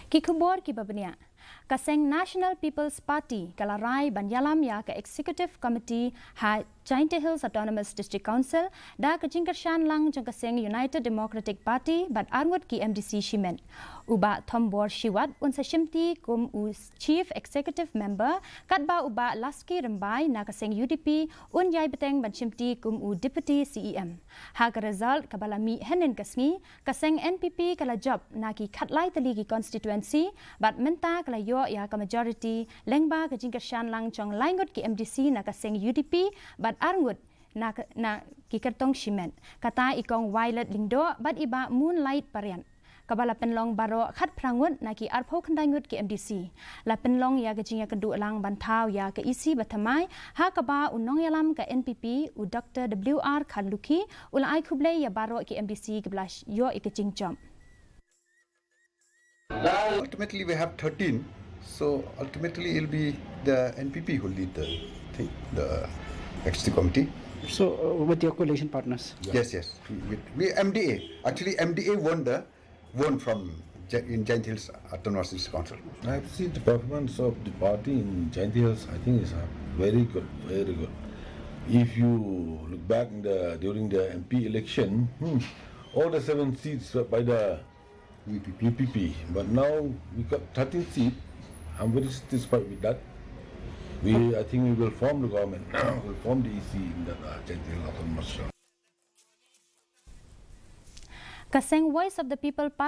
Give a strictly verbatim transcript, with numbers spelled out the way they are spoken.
Ki khubor kiba bniah. Ka seng National People's Party ka la rai ban ïalam ïa ka Executive Committee ha Jaintia Hills Autonomous District Council da ka jingkyrshan lang jong ka seng United Democratic Party bad arngut ki M D C shimet. U Bah Thombor Shiwat un sa shimti kum u Chief Executive Member, katba u Bah Laski Rymbai na ka seng U D P un ïai bteng ban shimti kum u Deputy C E M. Ha ka result kaba la mih hynnin ka sngi, ka seng N P P ka la jop na ki khatlai tylli ki constituency bad mynta ka la ïoh ïa ka majority lyngba ka jingkyrshan lang jong lai ngut ki M D C na ka seng U D P bad arngut na, ka- na ki kyrtong shimet. Kata i Kong Violet Lyngdoh bad i Bah Moonlight Pariat. Kaba la pynlong baroh khatphra ngut na ki arphew khyndai ngut ki M D C. La pynlong ïa ka jingïakynduh lang ban thaw ïa ka E C ba thymmai, ha kaba u nongïalam ka N P P u Doctor W R Kharlukhi u la ai khublei ïa baroh ki M D C kiba la ïoh ïa ka jingjop. Ultimately, we have thirteen. So ultimately, it'll be the N P P who lead the thing, the executive committee. So, uh, with your coalition partners? Yes, yes. We, we M D A. Actually, M D A won the won from Gi- in Jaintia Hills Autonomous District Council. I've seen the performance of the party in Jaintia Hills. I think is uh, very good, very good. If you look back in the during the M P election, hmm, all the seven seats were by the V P P. V P P. But now we got thirteen seats. I'm very satisfied with that. We, I think we will form the government. We'll form the E C in that uh, Jaintia Hills Autonomous Council. Ka seng Voice of the People Party